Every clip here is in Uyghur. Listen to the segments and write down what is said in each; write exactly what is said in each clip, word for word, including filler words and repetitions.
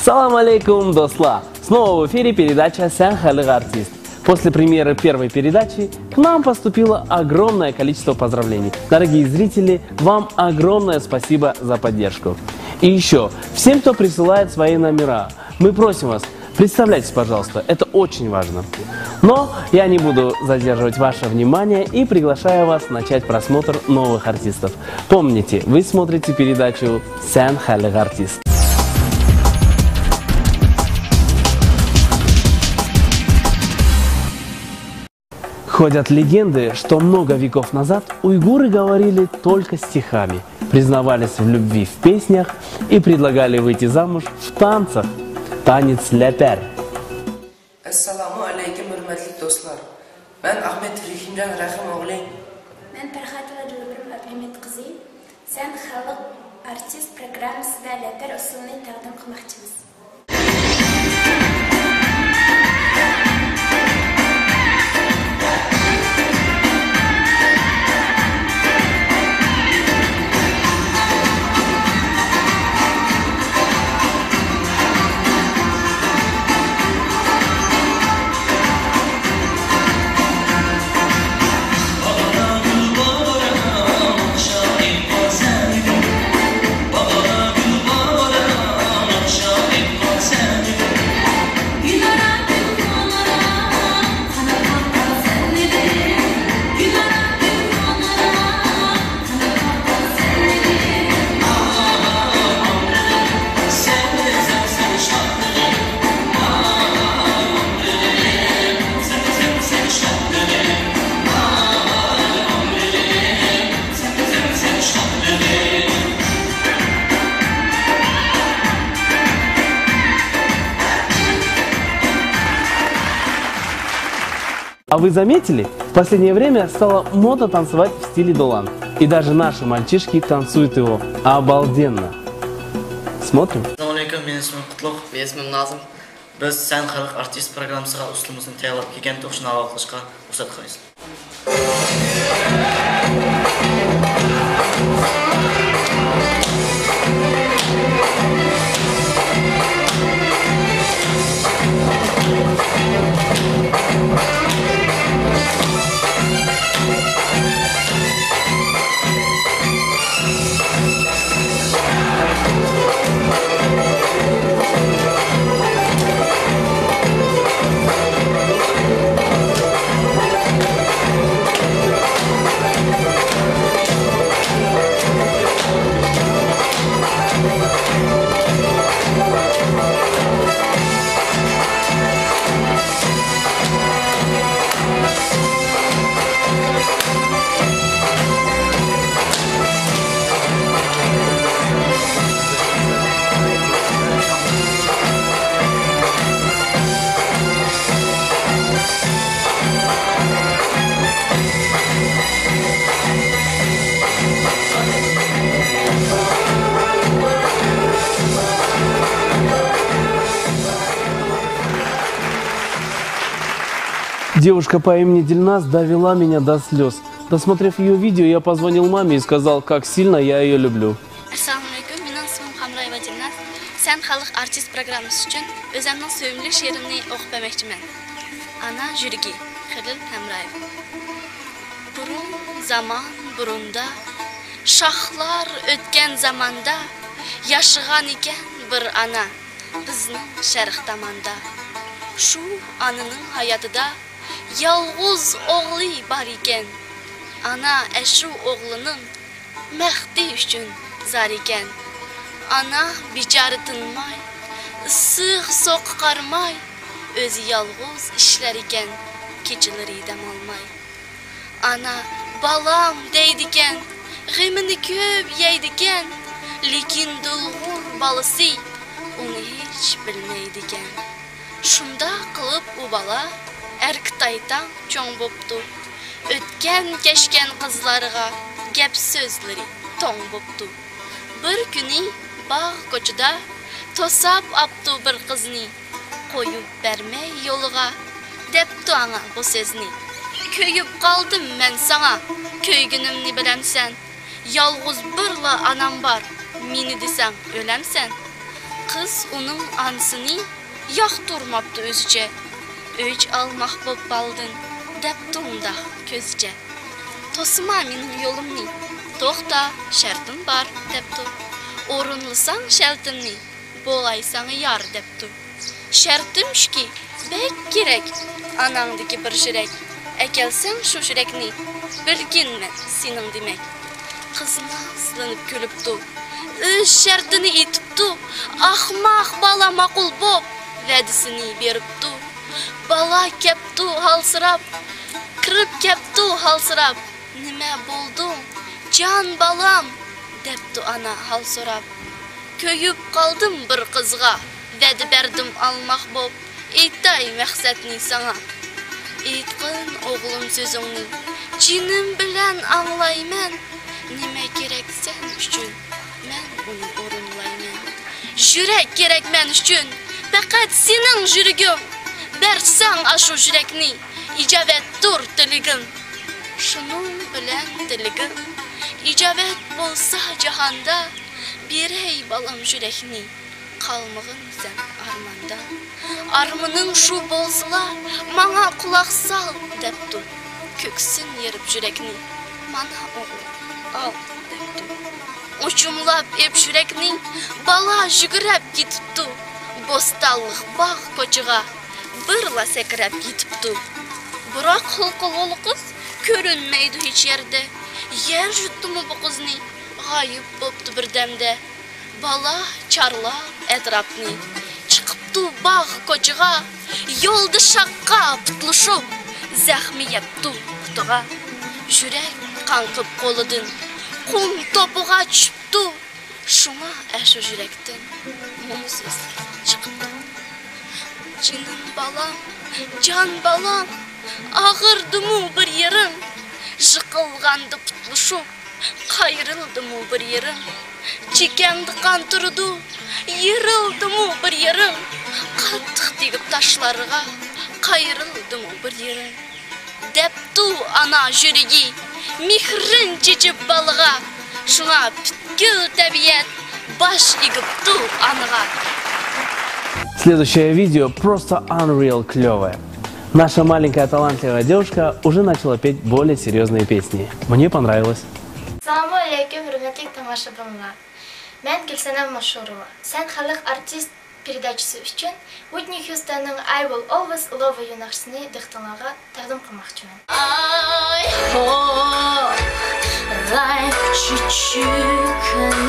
Салам алейкум, досла! Снова в эфире передача «Сән хәлиқ артист». После премьеры первой передачи к нам поступило огромное количество поздравлений. Дорогие зрители, вам огромное спасибо за поддержку. И еще, всем, кто присылает свои номера, мы просим вас, представляйтесь, пожалуйста, это очень важно. Но я не буду задерживать ваше внимание и приглашаю вас начать просмотр новых артистов. Помните, вы смотрите передачу «Сән хәлиқ артист». Ходят легенды, что много веков назад уйгуры говорили только стихами, признавались в любви в песнях и предлагали выйти замуж в танцах. Танец ләпәр. ئەسسالامۇ ئەلەيكۇم، ھۆرمەتلىك دوستلار. مەن ئەخمەت رېھىمجان رەھىم ئوغلى. مەن پەرھاتۇللا دىلبىرىم ئابلىمىت قىزى. سەن خەلق ئارتىست پروگراممىسىدا لەپەر ئۇسسۇلىنى تەقدىم قىلماقچىمىز. А вы заметили? В последнее время стала мода танцевать в стиле долан. И даже наши мальчишки танцуют его. Обалденно! Смотрим. ئەسسالامۇ ئەلەيكۇم، مېنىڭ ئىسمىم قۇتلۇق. مېنىڭ ئىسمىم نازىم. بىز سەن خەلق ئارتىست پروگراممىسىغا ئۇسسۇلىمىزنى تەييارلاپ كەلگەنتۇق، شۇنى ھاۋا قىلىشقا رۇخسەت قىلىسىز. Девушка по имени Дильназ довела меня до слез. Досмотрев её видео, я позвонил маме и сказал, как сильно я её люблю. ئەسسالامۇ ئەلەيكۇم، مېنىڭ ئىسمىم خامرايېۋا دىلناز. سەن خەلق ئارتىست پروگراممىسى ئۈچۈن ئۆزەمنىڭ سۆيۈملۈك شېئىرىمنى ئوقۇپ بەرمەكچىمەن. ئانا يۈرىكى، خېلىل ھەمرايېۋ. بۇرۇن زامان بۇرۇندا، شاھلار ئۆتكەن زاماندا ياشىغانىكەن بىر ئانا. بىزنىڭ شەرق تاماندا. شۇ ئانىنىڭ ھاياتىدا يالغۇز ئوغلى بار ئىكەن. ئانا ئەشۇ ئوغلىنىڭ مەختى ئۈچۈن زار ئىكەن. ئانا بىچارە تىنماي، ئىسسىق سوغۇققا قارىماي، ئۆزى يالغۇز ئىشلەر ئىكەن، كېچىلىرى دەم ئالماي. ئانا، بالام دەيدىكەن، غېمىنى كۆپ يەيدىكەن، لېكىن دۇلغۇر بالىسى ئۇنى ھېچ بىلمەيدىكەن. شۇنداق قىلىپ ئۇ بالا ئەركە تايتاڭ چوڭ بوپتۇ. ئۆتكەن-كەچكەن قىزلارغا گەپ سۆزلىرى توڭ بوپتۇ. بىر كۈنى باغ كوچىدا توساپ ئاپتۇ بىر قىزنى. قويۇپ بەرمەي يولىغا، دەپتۇ ئاڭا بۇ سۆزنى. كۆيۈپ قالدىم مەن ساڭا، كۆيگىنىمنى بىلەمسەن؟ يالغۇز بىرلا ئانام بار، مېنى دېسەڭ ئۆلەمسەن؟ قىز ئۇنىڭ ئانىسىنى ياقتۇرماپتۇ ئۆزىچە. ئۆچ ئالماق بوپ بالدىن، دەپتۇ ئۇنداق كۆزىچە. توسما مېنىڭ يولۇمنى، توختا، شەرتىم بار، دەپتۇ. ئورۇنلىساڭ شەرتىمنى، بولاي ساڭا يار، دەپتۇ. شەرتىم شۇكى، بەك كېرەك، ئاناڭدىكى بىر يۈرەك. ئەكەلسەڭ شۇ يۈرەكنى، بىلگىنمەن سېنىڭ دېمەك. قىز نازلىنىپ كۈلۈپتۇ، ئۆز شەرتىنى ئېيتىپتۇ، ئاخماق بالا ماقۇل بوپ، ۋەدىسىنى بېرىپتۇ. بالا كەپتۇ ھالسىراپ، كىرىپ كەپتۇ ھالسىراپ، نېمە بولدۇڭ، جان بالام؟ دەپتۇ ئانا ھال سوراپ. كۆيۈپ قالدىم بىر قىزغا، ۋەدە بەردىم ئالماق بوپ، ئېيتاي مەقسەتنى ساڭا. ئېيتقىن ئوغلۇم سۆزۈڭنى، جېنىم بىلەن ئاڭلايمەن. نېمە كېرەك سەن ئۈچۈن، مەن ئۇنى ئورۇنلايمەن. يۈرەك كېرەك مەن ئۈچۈن، پەقەت سېنىڭ يۈرىكىڭ. بەرسەڭ ئاشۇ يۈرەكنى، ئىجابەتتۇر تىلىكىم. شۇنىڭ بىلەن تىلىكىم، ئىجابەت بولسا جاھاندا، بېرەي بالام يۈرەكنى، قالمىغىن سەن ئارماندا. ئارمىنىڭ شۇ بولسىلا، ماڭا قۇلاق سال، دەپتۇ. كۆكسىن يېرىپ يۈرەكنى، مانا ئوغلۇم، ئال، دەپتۇ. ئۇچۇملاپ ئېپ يۈرەكنى، بالا يۈگۈرەپ كېتىپتۇ. بوستانلىق باغ كوچىغا بىرلا سەكرەپ يېتىپتۇ. بىراق ھالقىلغۇلۇق قىز كۆرۈنمەيدۇ ھېچ يەردە. يەر يۇتتىمۇ بۇ قىزنى، غايىب بوپتۇ بىردەمدە. بالا چارلاپ ئەتراپنى، چىقىپتۇ باغ كوچىغا. يولدا شاققا پۇتلىشىپ، زەخمى يەپتۇ پۇتىغا. يۈرەك قاڭقىپ قولىدىن، قۇم توپىغا چۈشۈپتۇ. شۇڭا ئاشۇ يۈرەكتىن مۇڭ سۆزلەر چىقىپتۇ. جېنىم بالام، جان بالام، ئاغرىدىمۇ بىر يېرىڭ؟ يىقىلغاندا پۇتلىشىپ، قايرىلدىمۇ بىر يېرىڭ؟ چېكەڭدە قان تۇرىدۇ، يېرىلدىمۇ بىر يېرىڭ؟ قاتتىق تېگىپ تاشلارغا، قايرىلدىمۇ بىر يېرىڭ؟ دەپتۇ ئانا يۈرىكى، مېھرىن چېچىپ بالىغا. شۇڭا پۈتكۈل تەبىئەت باش ئېگىپتۇ ئانىغا. Следующее видео просто unreal клёвое. Наша маленькая талантливая девушка уже начала петь более серьёзные песни. Мне понравилось. ئەسسالامۇ ئەلەيكۇم، ھۆرمەتلىك تاماشىبىنلار. مەن گۈلسەنەم ماشۇروۋا. سەن خەلق ئارتىست پېرېداچىسى ئۈچۈن ۋىتنى خيۇستوننىڭ I Will Always Love You ناخشىسىنى دىققىتىڭلارغا تەقدىم قىلماقچىمەن. I hope that you too can,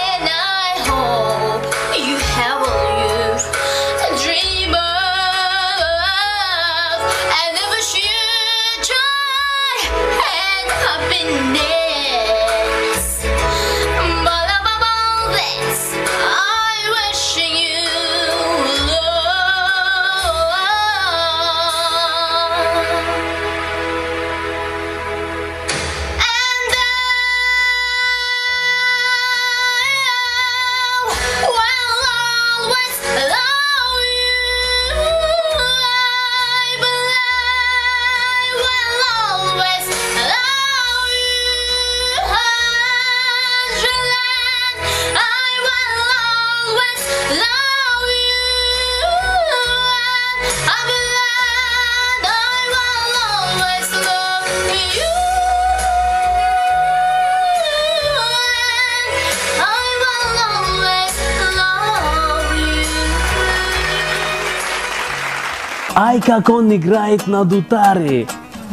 and I hope you have all you dream of, and I wish you joy and happiness. But above all this, I wish you love. And I will always love you. I will, I will always love you, Angeline. I will always love you. I'm glad I will always love you. I will always love you. Ay, как он играет на дутаре!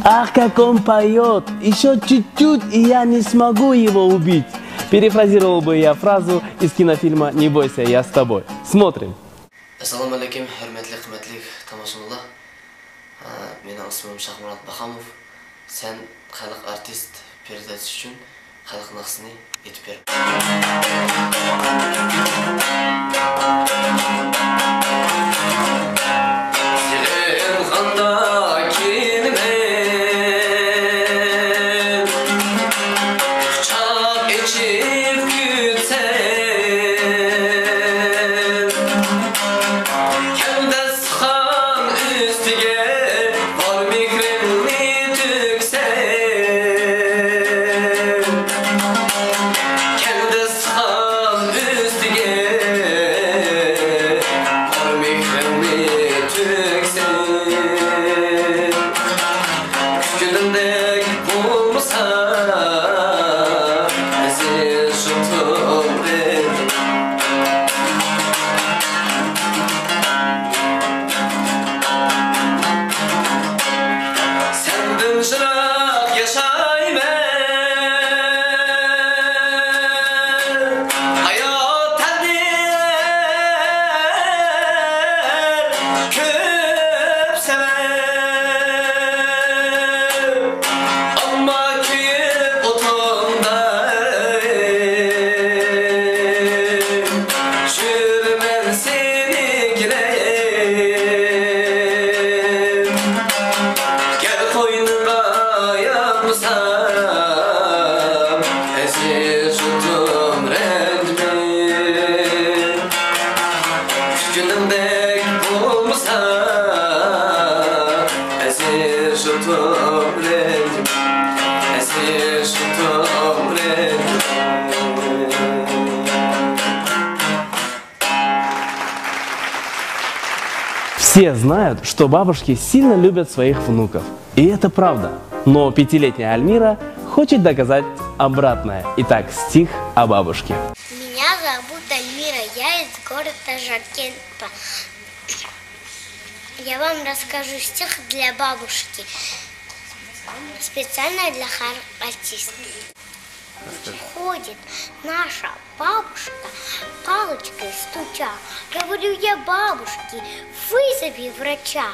Ах, как он поёт! Ещё чуть-чуть, и я не смогу его убить. Перефразировал бы я фразу из кинофильма «Не бойся, я с тобой». Смотрим. ئەسسالامۇ ئەلەيكۇم، ھۆرمەتلىك، قىممەتلىك تاماشىبىنلار. ھە، مېنىڭ ئىسمىم شاھمۇرات باخاموف. سەن خەلق ئارتىست پېرېداچىسى ئۈچۈن خەلق ناخشىسىنى ئېيتىپ بېرىمەن. سېغىنغاندا كېلىمەن، قۇچاق ئېچىپ كۈتسەم، كەلدى ئۇستىخان ئۈستىگە بار مېھرىمنى تۆكسەم. كەلدى ئۇستىخان سەندىن يىراق ياشايمەن، ھايات تەقدىر كۆپ سەۋەب. ئەمما كۆيۈپ ئوتۇڭدا يۈرىمەن سېنى گىلەپ. گەر قوينۇڭغا يانمىسام، ئەزىز جۇتۇم رەنجىمەن. كۈتكىنىمدەك بولمىسا، ئەزىز جۇتۇم رەنجىمەن، ئەزىز جۇتۇم رەنجىمەن. Все знают, что бабушки сильно любят своих внуков. И это правда. Но пятилетняя Альмира хочет доказать обратное. Итак, стих о бабушке. Меня зовут Альмира, я из города Жаркент. Я вам расскажу стих для бабушки, специально для хор-, артистов. Ходит наша бабушка, палочкой стуча. Говорю я бабушке: «Вызови врача,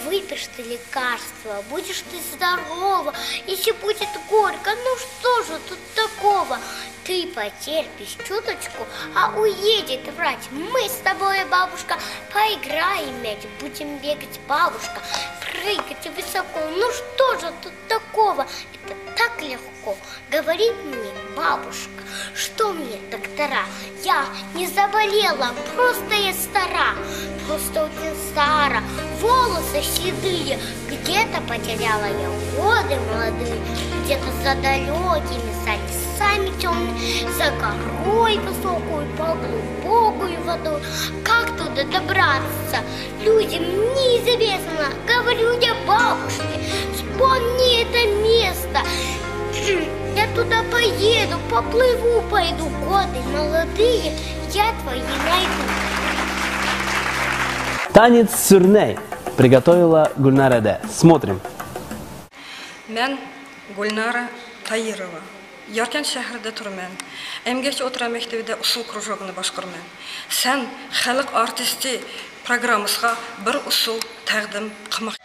выпьешь ты лекарство, будешь ты здорова. Если будет горько, ну что же тут такого? Ты потерпишь чуточку, а уедет врач. Мы с тобой, бабушка, поиграем в мяч, будем бегать, бабушка, прыгать высоко. Ну что же тут такого? Это так легко». Говорит мне бабушка: «Что мне доктора? Я не заболела, просто я стара, просто очень стара. Волосы седые, где-то потеряла я годы молодые, где-то за далекими за лесами темными, за горой высокой, по глубокой водой. Как туда добраться? Людям неизвестно». Говорю я бабушке: «Вспомни это место. Я туда поеду, поплыву пойду, годы молодые я твои найду». Танец сюрней приготовила Гульнара Д. Смотрим. مەن گۈلنارە تاھىروۋا، ياركەنت شەھىرىدە تۇرىمەن. ئەمگەكچى ئوتتۇرا مەكتىۋىدە ئۇسسۇل كرۇژوكىنى باشقۇرىمەن. سەن خەلق ئارتىستى پروگراممىسىغا بىر ئۇسسۇل تەقدىم قىلماق.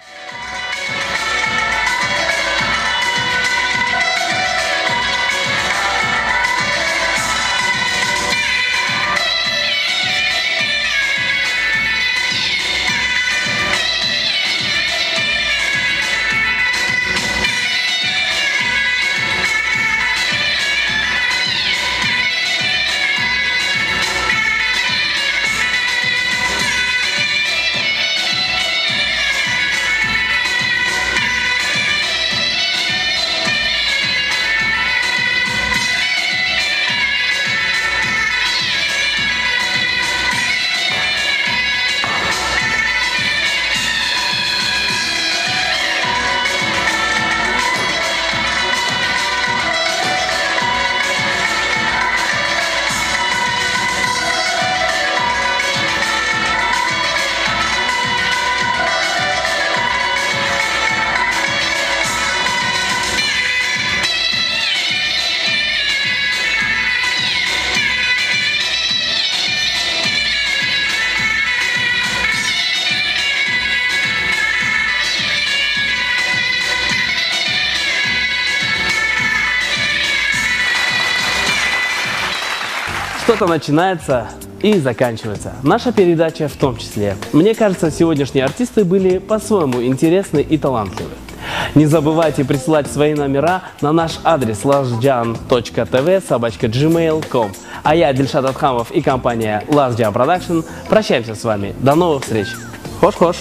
Что-то начинается и заканчивается. Наша передача в том числе. Мне кажется, сегодняшние артисты были по-своему интересны и талантливы. Не забывайте присылать свои номера на наш адрес лазджан точка тв собачка джимейл ком. А я, Дильшат Атхамов и компания Last Jam Production, прощаемся с вами. До новых встреч. Хош-хош.